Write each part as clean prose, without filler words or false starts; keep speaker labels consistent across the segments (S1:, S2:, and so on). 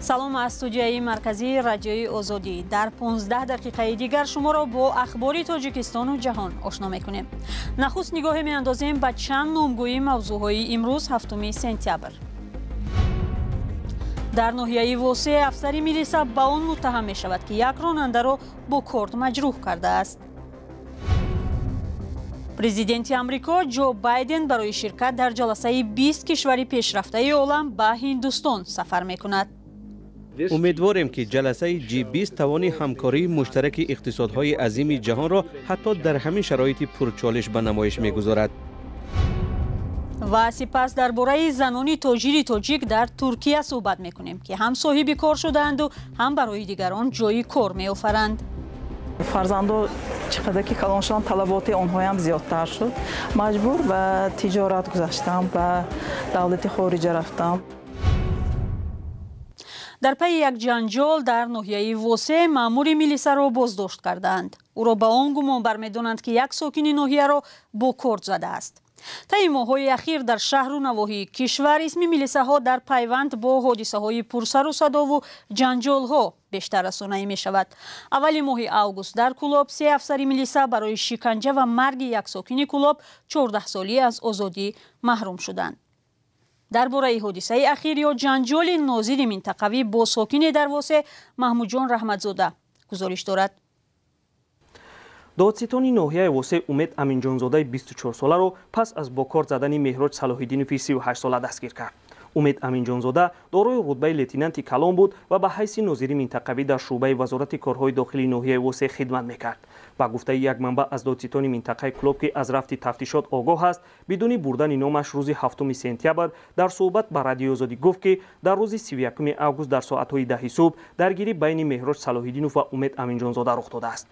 S1: Салом аз студияи марказии Радиои Озодӣ. Дар 15 дақиқаи дигар шуморо бо ахбори Тоҷикистону ҷаҳон ошно мекунем. Нахуст нигоҳе меандозем ба чанд номгӯи мавзӯъҳои имрӯз, 7 сентябр. Дар ноҳияи Восе афсари милиса ба он муттаҳам мешавад, ки як ронандаро бо корд маҷрӯҳ кардааст. Президенти Амрико Ҷо Байден барои ширкат дар ҷаласаи 20 кишвари пешрафтаи олам ба Ҳиндустон сафар мекунад.
S2: Умедворем, ки ҷаласаи G20 тавони ҳамкории муштараки иқтисодҳои азими ҷаҳонро ҳатто дар ҳамин шароити пурчолиш ба намоиш мегузорад.
S1: Ва сипас дар бораи занони тоҷири тоҷик дар Туркия суҳбат мекунем, ки ҳам соҳиби кор шудаанду ҳам барои дигарон ҷойи кор меофаранд.
S3: Фарзандо чӣ қадар ки калон шуданд, талаботи онҳоям зиёдтар шуд. Маҷбур ба тиҷорат гузаштам, ба давлати хориҷа рафтам.
S1: Дар пайи як ҷанҷол дар ноҳияи Восе маъмури милисаро боздошт кардаанд. Ӯро ба он гумон бармедонанд, ки як сокини ноҳияро бо корд задааст. Таи моҳҳои ахир дар шаҳру навоҳии кишвар исми милисаҳо дар пайванд бо ҳодисаҳои пурсару садову ҷанҷолҳо бештар расонаӣ мешавад. Аввали моҳи август дар Кӯлоб се афсари милиса барои шиканҷа ва марги як сокини Кӯлоб 14-солӣ аз озодӣ маҳрум шуданд. Дар бораи ҳодисаи ахир ё ҷанҷоли нозири минтақавӣ бо сокине дар Восе Маҳмудҷон Раҳматзода гузориш дорад.
S4: Додситони ноҳияи Восе Умед Аминҷонзодаи 24-соларо пас аз бо корд задани Меҳроҷ Салоҳиддинови 38-сола дастгир кард. Умед Аминҷонзода дорои рутбаи лейтенанти калон буд ва ба ҳайси нозири минтақавӣ дар шӯъбаи Вазорати корҳои дохилии ноҳияи Восе хидмат мекард. Ба гуфтаи як манбаъ аз додситони минтақаи Кӯлоб, ки аз рафти тафтишот огоҳ аст, бидуни бурдани номаш, рӯзи 7 сентябр дар суҳбат ба Радиои Озодӣ гуфт, ки дар рӯзи 31 август дар соатҳои 10 субҳ даргирӣ байни Меҳроҷ Салоҳиддинов ва Умед Аминҷонзода рух додааст.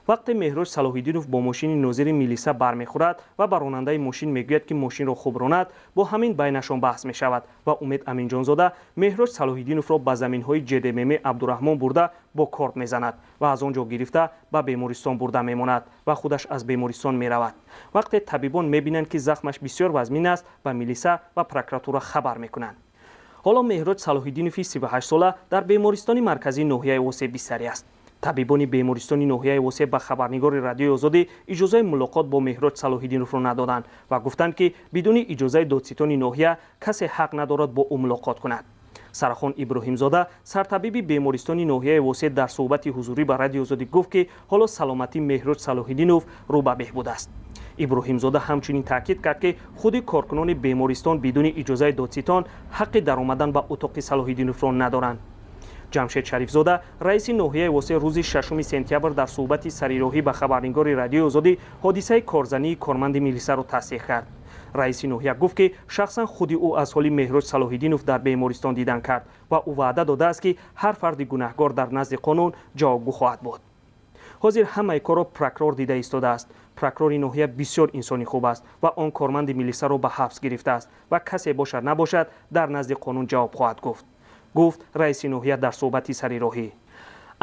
S4: Вақте Меҳроҷ Салоҳиддинов бо мошини нозири милиса бармехӯрад ва ба ронандаи мошин мегӯяд, ки мошинро хуб ронад, бо ҳамин байнашон баҳс мешавад ва Умед Аминҷонзода Меҳроҷ Салоҳиддиновро ба заминҳои ҶДММ Абдураҳмон бурда бо корд мезанад ва аз он ҷо гирифта ба бемористон бурда мемонад ва худаш аз бемористон меравад. Вақте табибон мебинанд, ки захмаш бисёр вазмин аст, ба милиса ва прокуратура хабар мекунанд. Ҳоло Меҳроҷ Салоҳиддинови 38-сола дар бемористони марказии ноҳияи Восе бистарӣ аст. Табибони бемористони ноҳияи Восе ба хабарнигори Радиои Озодӣ иҷозаи мулоқот бо Меҳроҷ Салоҳиддиновро надоданд ва гуфтанд, ки бидуни иҷозаи додситони ноҳия касе ҳақ надорад бо ӯ мулоқот кунад. Сарахон Иброҳимзода, сартабиби бемористони ноҳияи Восе, дар суҳбати ҳузурӣ ба Радиои Озодӣ гуфт, ки ҳоло саломатии Меҳроҷ Салоҳиддинов рӯ ба беҳбуд аст. Иброҳимзода ҳамчунин таъкид кард, ки худи коркунони бемористон бидуни иҷозаи додситон ҳаққи даромадан ба утоқи Салоҳиддиновро надоранд. Ҷамшед Шарифзода, раиси ноҳияи Восе, рӯзи 6 сентябр дар суҳбати сарироҳӣ ба хабарнигори Радиои Озодӣ ҳодисаи корзании корманди милисаро тасдиқ кард. Раиси ноҳия гуфт, ки шахсан худи ӯ аз ҳоли Меҳроҷ Салоҳиддинов дар бемористон дидан кард ва ӯ ваъда додааст, ки ҳар фарди гунаҳгор дар назди қонун ҷавобгӯ хоҳад буд. Ҳозир ҳамаи корро прокурор дида истодааст. Прокурори ноҳия бисёр инсони хуб аст ва он корманди милисаро ба ҳабс гирифтааст ва касе бошад набошад, дар назди қонун ҷавоб хоҳад гуфт, гуфт раиси ноҳия дар суҳбати сарироҳӣ.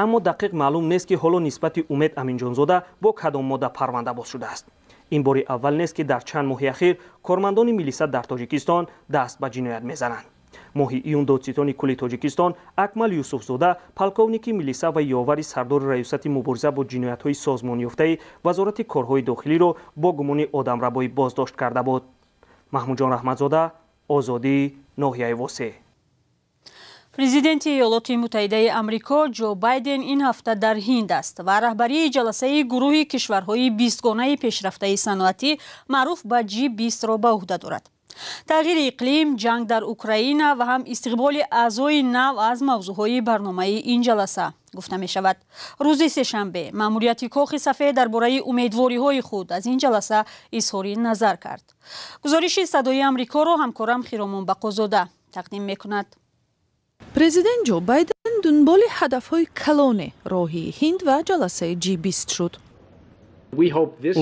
S4: Аммо дақиқ маълум нест, ки ҳоло нисбати Умед Аминҷонзода бо кадом модда парванда боз шудааст. Ин бори аввал нест, ки дар чанд моҳи ахир кормандони милиса дар Тоҷикистон даст ба ҷиноят мезананд. Моҳи июн додситони кулли Тоҷикистон Акмал Юсуфзода, полковники милиса ва ёвари сардори Раёсати мубориза бо ҷиноятҳои созмонёфтаи Вазорати корҳои дохилиро бо гумони одамрабоӣ боздошт карда буд. Маҳмудҷон Раҳматзода, Озодӣ, ноҳияи Восе.
S1: Президенти Иёлоти Муттаҳидаи Амрико Ҷо Байден ин ҳафта дар Ҳинд аст ва раҳбарии ҷаласаи гурӯҳи кишварҳои бистгонаи пешрафтаи саноатӣ, маъруф ба G20-ро ба ӯҳда дорад. Тағйири иқлим, ҷанг дар Украина ва ҳам истиқболи аъзои нав аз мавзӯъҳои барномаи ин ҷаласа гуфта мешавад. Рӯзи сешанбе маъмурияти Кохи Сафед дар бораи умедвориҳои худ аз ин ҷаласа изҳори назар кард. Гузориши Садои Амрикоро ҳамкорам Хиромон Бақозода тақдим мекунад.
S5: Президент Ҷо Байден дунболи ҳадафҳои калоне роҳии Ҳинд ва ҷаласаи G20 шуд.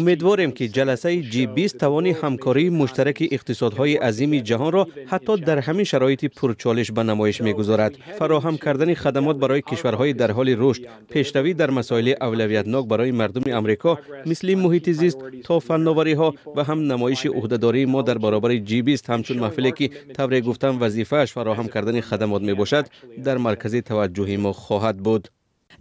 S2: Умедворем, ки ҷаласаи G20 тавони ҳамкории муштараки иқтисодҳои азими ҷаҳонро ҳатто дар ҳамин шароити пурчолиш ба намоиш мегузорад. Фароҳам кардани хадамот барои кишварҳои дар ҳоли рушд, пешравӣ дар масоили авлавиятнок барои мардуми Амрико, мисли муҳити зист то фанновариҳо, ва ҳам намоиши ӯҳдадории мо дар баробари G20 ҳамчун маҳфиле, ки тавре гуфтам, вазифааш фароҳам кардани хадамот мебошад, дар маркази таваҷҷӯҳи мо хоҳад буд.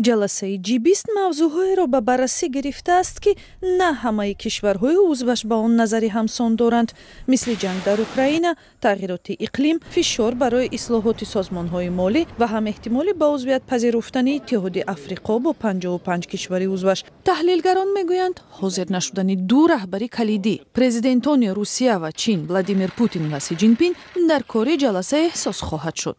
S5: Ҷаласаи G20 мавзӯъҳоеро ба баррасӣ гирифтааст, ки на ҳамаи кишварҳои узваш ба он назари ҳамсон доранд, мисли ҷанг дар Украина, тағйироти иқлим, фишор барои ислоҳоти созмонҳои молӣ ва ҳам эҳтимоли ба узвият пазируфтани Иттиҳоди Африқо бо 55 кишвари узваш. Таҳлилгарон мегӯянд, ҳозир нашудани ду раҳбари калидӣ, президентони Русия ва Чин, Владимир Путин ва Си Ҷинпин, дар кори ҷаласа эҳсос хоҳад шуд.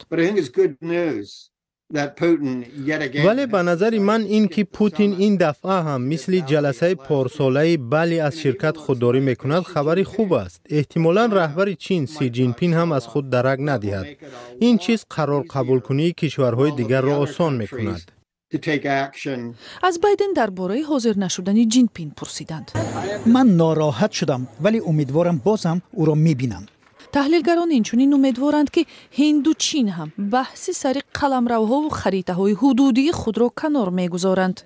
S6: Вале ба назари ман ин ки Путин ин дафъа ҳам мисли ҷаласаи порсолаи Бали аз ширкат худдорӣ мекунад, хабари хуб аст. Эҳтимолан раҳбари Чин Си Ҷинпин ҳам аз худ дарак надиҳад. Ин чиз қарорқабулкунии кишварҳои дигарро осон мекунад.
S5: Аз Байден дар бораи ҳозир нашудани Ҷинпин пурсиданд.
S7: Ман нороҳат шудам, вале умедворам боз ҳам ӯро мебинам.
S5: Таҳлилгарон инчунин умедворанд, ки Ҳинду Чин ҳам баҳси сари қаламравҳову харитаҳои ҳудудии худро канор мегузоранд.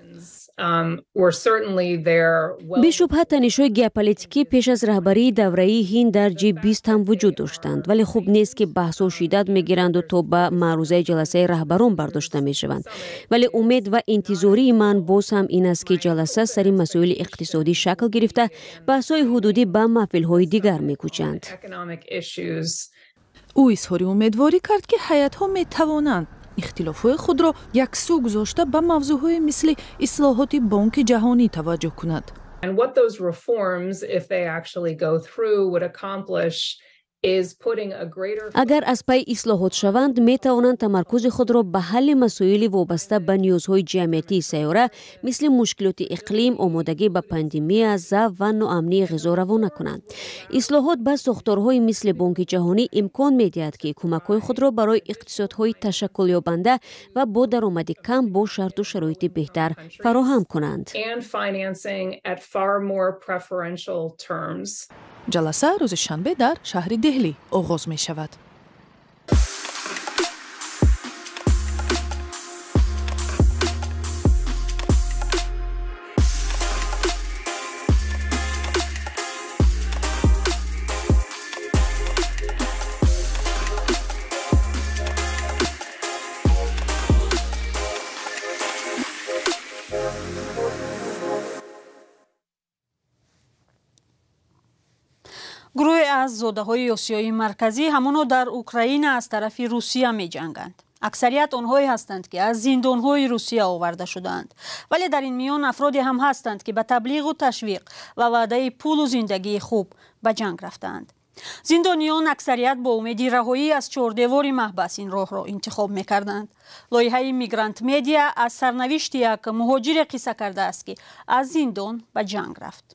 S8: Бешубҳа, танишҳои геополитикӣ пеш аз раҳбарии давраии Ҳинд дар G20 ҳам вуҷуд доштанд, вале хуб нест, ки баҳсҳо шиддат мегиранду то ба маърузаи ҷаласаи раҳбарон бардошта мешаванд. Вале умед ва интизории ман боз ҳам ин аст, ки ҷаласа сари масоили иқтисодӣ шакл гирифта, баҳсҳои ҳудудӣ ба маҳфилҳои дигар мекӯчанд.
S5: Ӯ изҳори умедворӣ кард, ки ҳайатҳо метавонанд ихтилофҳои худро яксӯ гузошта, ба мавзӯъҳои мисли ислоҳоти Бонки Ҷаҳонӣ таваҷҷӯҳ кунад.
S8: Агар аз пайи ислоҳот шаванд, метавонанд тамаркузи худро ба ҳалли масоили вобаста ба ниёзҳои ҷамъиятии сайёра, мисли мушкилоти иқлим, омодагӣ ба пандемия, заъф ва ноамнии ғизо равона кунанд. Ислоҳот ба сохторҳои мисли Бонки Ҷаҳонӣ имкон медиҳад, ки кӯмакҳои худро барои иқтисодҳои ташаккулёбанда ва бо даромади кам бо шарту шароити беҳтар фароҳам кунанд.
S5: Ҷаласа рӯзи шанбе дар шаҳри Деҳлӣ оғоз мешавад.
S1: Гурӯҳе аз зодаҳои Осиёи Марказӣ ҳамоно дар Украина аз тарафи Русия меҷанганд. Аксарият онҳое ҳастанд, ки аз зиндонҳои Русия оварда шудаанд. Вале дар ин миён афроде ҳам ҳастанд, ки ба таблиғу ташвиқ ва ваъдаи пулу зиндагии хуб ба ҷанг рафтаанд. Зиндониён аксарият бо умеди раҳоӣ аз чордевори маҳбас ин роҳро интихоб мекарданд. Лоиҳаи Мигрант Медиа аз сарнавишти як муҳоҷире қисса кардааст, ки аз зиндон ба ҷанг рафт.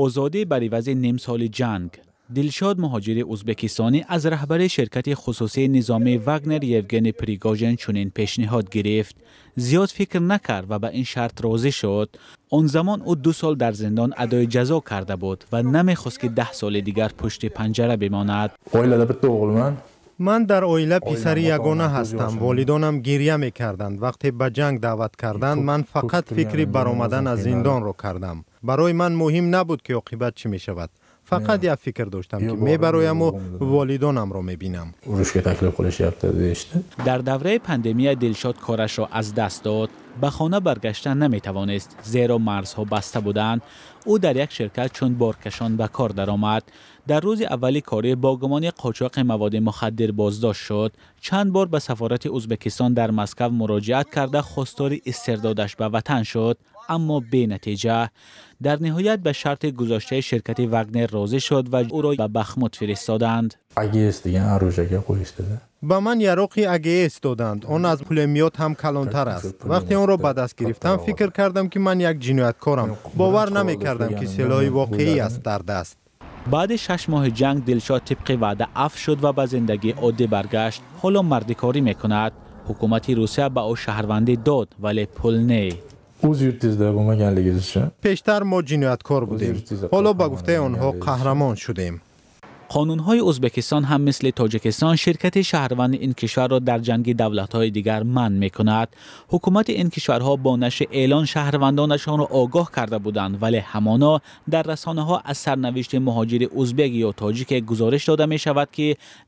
S9: Озодӣ бар ивази ним соли ҷанг. Дилшод, муҳоҷири ӯзбекистонӣ, аз раҳбари ширкати хусусии низомии Вагнер Евгений Пригожин чунин пешниҳод гирифт. Зиёд фикр накард ва ба ин шарт розӣ шуд. Он замон ӯ 2 сол дар зиндон адои ҷазо карда буд ва намехост, ки 10 соли дигар пушти панҷара бимонад.
S10: Oilada bitta o'g'ilman.
S6: Ман дар оила писари ягона ҳастам. Волидонам гирья мекарданд, вақте ба ҷанг даъват карданд. Ман фақат фикри баромадан аз зиндонро кардам. Барои ман муҳим набуд, ки оқибат чӣ мешавад. Фақат як фикр доштам, ки мебарояму волидонамро мебинам.
S10: Urushga taklif qilishyapti, deyishdi.
S9: Дар давраи пандемия Дилшод корашро аз даст дод. Ба хона баргашта наметавонист, зеро марзҳо баста буданд. Ӯ дар як ширкат чун боркашон ба кор даромад. Дар рӯзи аввали корӣ бо гумони қочоқи маводи мухаддир боздошт шуд. Чанд бор ба сафорати Ӯзбекистон дар Москав муроҷиат карда, хостори истирдодаш ба ватан шуд, аммо бенатиҷа. Дар ниҳоят ба шарти гузоштаи ширкати Вагнер розӣ шуд ва ӯро ба Бахмут фиристоданд.
S10: АГС degan оружие ga qo'yishdida.
S6: Ба ман яроқи АГС доданд. Он аз пулемёт ҳам калонтар аст. Вақте онро ба даст гирифтам, фикр кардам, ки ман як ҷинояткорам. Бовар намекардам, ки силоҳи воқеӣ аст дар даст.
S9: Баъди 6 моҳи ҷанг Дилшод тибқи ваъда афв шуд ва ба зиндагии оддӣ баргашт. Ҳоло мардикорӣ мекунад. Ҳукумати Русия ба ӯ шаҳрвандӣ дод, вале пул не.
S10: O'z yurtingizda bo'lmaganligingiz uchun.
S6: Пештар мо ҷинояткор будем, ҳоло ба гуфтаи онҳо қаҳрамон шудем.
S9: Қонунҳои Ӯзбекистон ҳам мисли Тоҷикистон ширкати шаҳрванди ин кишварро дар ҷанги давлатҳои дигар манъ мекунад. Ҳукумати ин кишварҳо бо нашри эълон шаҳрвандонашонро огоҳ карда буданд, вале ҳамоно дар расонаҳо аз сарнавишти муҳоҷири ӯзбек ё тоҷике гузориш дода мешавад, ки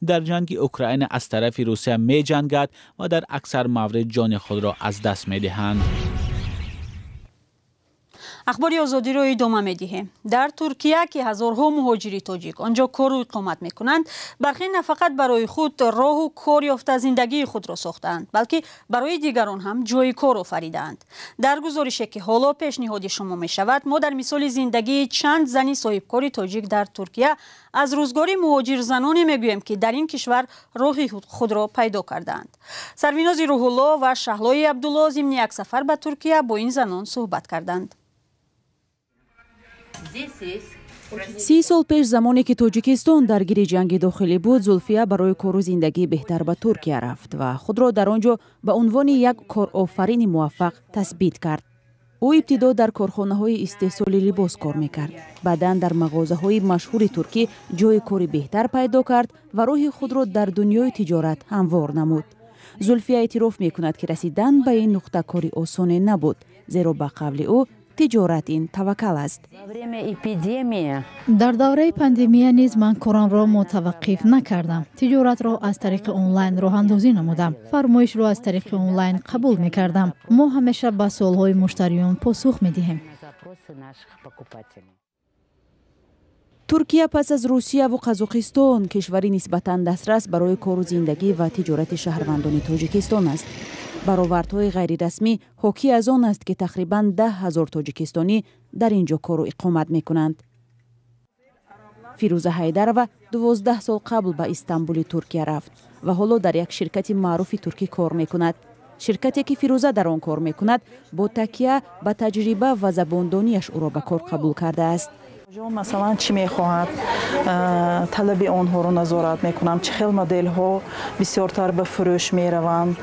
S9: дар ҷанги Украина аз тарафи Русия меҷангад ва дар аксар маврид ҷони худро аз даст медиҳанд.
S1: Ахбори Озодиро идома медиҳем. Дар Туркия, ки ҳазорҳо муҳоҷири тоҷик он ҷо кору иқомат мекунанд, бархе на фақат барои худ роҳу кор ёфта зиндагии худро сохтаанд, балки барои дигарон ҳам ҷои кор офаридаанд. Дар гузорише, ки ҳоло пешниҳоди шумо мешавад, мо дар мисоли зиндагии чанд зани соҳибкори тоҷик дар Туркия аз рӯзгори муҳоҷирзаноне мегӯем, ки дар ин кишвар роҳи худро пайдо кардаанд. Сарвинози Рӯҳулло ва Шаҳлои Абдулло зимни як сафар ба Туркия бо ин занон суҳбат карданд.
S11: 30 сол пеш, замоне ки Тоҷикистон даргири ҷанги дохилӣ буд, Зулфия барои кору зиндагии беҳтар ба Туркия рафт ва худро дар он ҷо ба унвони як корофарини муваффақ тасбит кард. Ӯ ибтидо дар корхонаҳои истеҳсоли либос кор мекард, баъдан дар мағозаҳои машҳури туркӣ ҷои кори беҳтар пайдо кард ва роҳи худро дар дунёи тиҷорат ҳамвор намуд. Зулфия эътироф мекунад, ки расидан ба ин нуқта кори осоне набуд, зеро ба қавли ӯ, тиҷорат ин таваккал аст.
S12: Дар давраи пандемия низ ман корамро мутаваққиф накардам. Тиҷоратро аз тариқи онлайн роҳандозӣ намудам, фармоишро аз тариқи онлайн қабул мекардам. Мо ҳамеша ба суолҳои муштариён посух медиҳем.
S11: Туркия пас аз Русияву Қазоқистон кишвари нисбатан дастрас барои кору зиндагӣ ва тиҷорати шаҳрвандони Тоҷикистон аст. Баровардҳои ғайрирасмӣ ҳокӣ аз он аст, ки тақрибан 10 000 тоҷикистонӣ дар ин ҷо кору иқомат мекунанд. Фирӯза Ҳайдарова 12 сол қабл ба Истанбули Туркия рафт ва ҳоло дар як ширкати маъруфи туркӣ кор мекунад. Ширкате, ки Фирӯза дар он кор мекунад, бо такя ба таҷриба ва забондонияш ӯро ба кор қабул кардааст.
S3: Масалан, чӣ мехоҳад, талаби онҳоро назорат мекунам, чӣ хел моделҳо бисёртар ба фурӯш мераванд,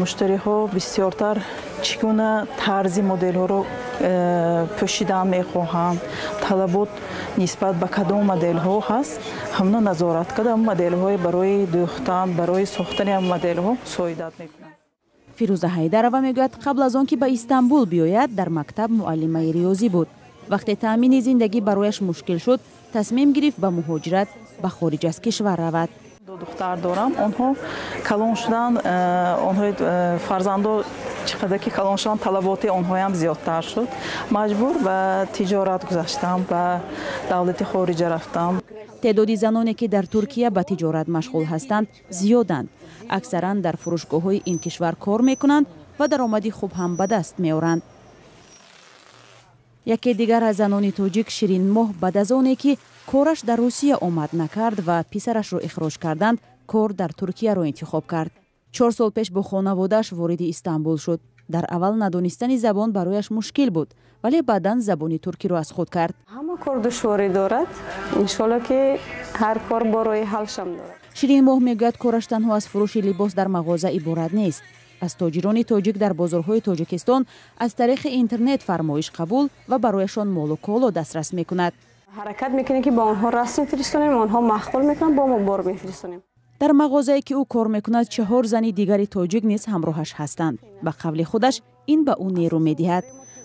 S3: муштариҳо бисёртар чӣ гуна тарзи моделҳоро пӯшидан мехоҳанд, талабот нисбат ба кадом моделҳо ҳаст, ҳамна назорат карда, моделҳои барои дӯхтан, барои сохтани ҳам моделҳо мусоидат мекунам.
S11: Фирӯза Ҳайдарова мегӯяд, қабл аз он ки ба Истанбул биёяд, дар мактаб муаллимаи риёзӣ буд. Вақте таъмини зиндагӣ барояш мушкил шуд, тасмим гирифт ба муҳоҷират ба хориҷ аз кишвар равад.
S3: Ду духтар дорам, онҳо калон шуданд, онҳои фарзандо чӣ қадар ки калон шуданд, талаботи онҳоям зиёдтар шуд. Маҷбур ба тиҷорат гузаштам, ба давлати хориҷа рафтам.
S11: Теъдоди заноне, ки дар Туркия ба тиҷорат машғул ҳастанд, зиёданд. Аксаран дар фурӯшгоҳҳои ин кишвар кор мекунанд ва даромади хуб ҳам ба даст меоранд. Яке дигар аз занони тоҷик, Ширинмоҳ, баъд аз оне ки кораш дар Русия омад накард ва писарашро ихроҷ карданд, кор дар Туркияро интихоб кард. 4 сол пеш бо хонаводааш вориди Истанбул шуд. Дар аввал надонистани забон барояш мушкил буд, вале баъдан забони туркиро аз худ кард.
S13: Ҳама кор душворӣ дорад, иншолло, ки ҳар кор бо роҳи ҳалшам дорад.
S11: Ширинмоҳ мегӯяд, кораш танҳо аз фурӯши либос дар мағоза иборат нест. Аз тоҷирони тоҷик дар бозорҳои Тоҷикистон аз тариқи интернет фармоиш қабул ва барояшон молу коло дастрас мекунад.
S13: Ҳаракат мекунем, ки ба онҳо расм фиристонем, онҳо маъқул мекунанд, бо мо бор мефиристонем.
S11: Дар мағозае, ки ӯ кор мекунад, чаҳор зани дигари тоҷик низ ҳамроҳаш ҳастанд. Ба қавли худаш, ин ба ӯ нерӯ медиҳад.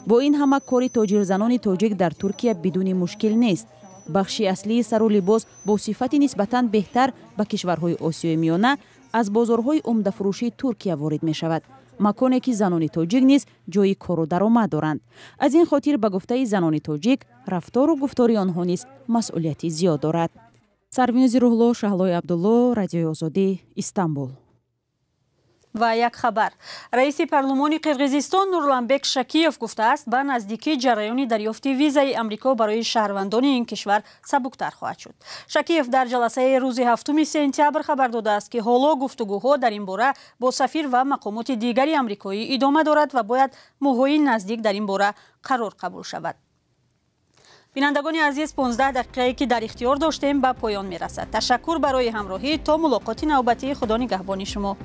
S11: Бо ин ҳама, кори тоҷирзанони тоҷик дар Туркия бидуни мушкил нест. Бахши аслии сару либос бо сифати нисбатан беҳтар ба кишварҳои Осиёи Миёна аз бозорҳои умдафурӯшии Туркия ворид мешавад, маконе ки занони тоҷик низ ҷои кору даромад доранд. Аз ин хотир, ба гуфтаи занони тоҷик, рафтору гуфтори онҳо низ масъулияти зиёд дорад. Сарвинози Рӯҳло, Шаҳлои Абдулло, Радиои Озодӣ, Истанбул.
S1: Ва як хабар: раиси парлумони Қирғизистон Нурланбек Шакиев гуфтааст, ба наздикӣ ҷараёни дарёфти визаи Амрико барои шаҳрвандони ин кишвар сабуктар хоҳад шуд. Шакиев дар ҷаласаи рӯзи 7 сентябр хабар додааст, ки ҳоло гуфтугӯҳо дар ин бора бо сафир ва мақомоти дигари амрикоӣ идома дорад ва бояд моҳҳои наздик дар ин бора қарор қабул шавад. Бинандагони азиз, 15 дақиқае, ки дар ихтиёр доштем, ба поён мерасад. Ташаккур барои ҳамроҳӣ. То мулоқоти навбатӣ, Худо нигаҳбони шумо.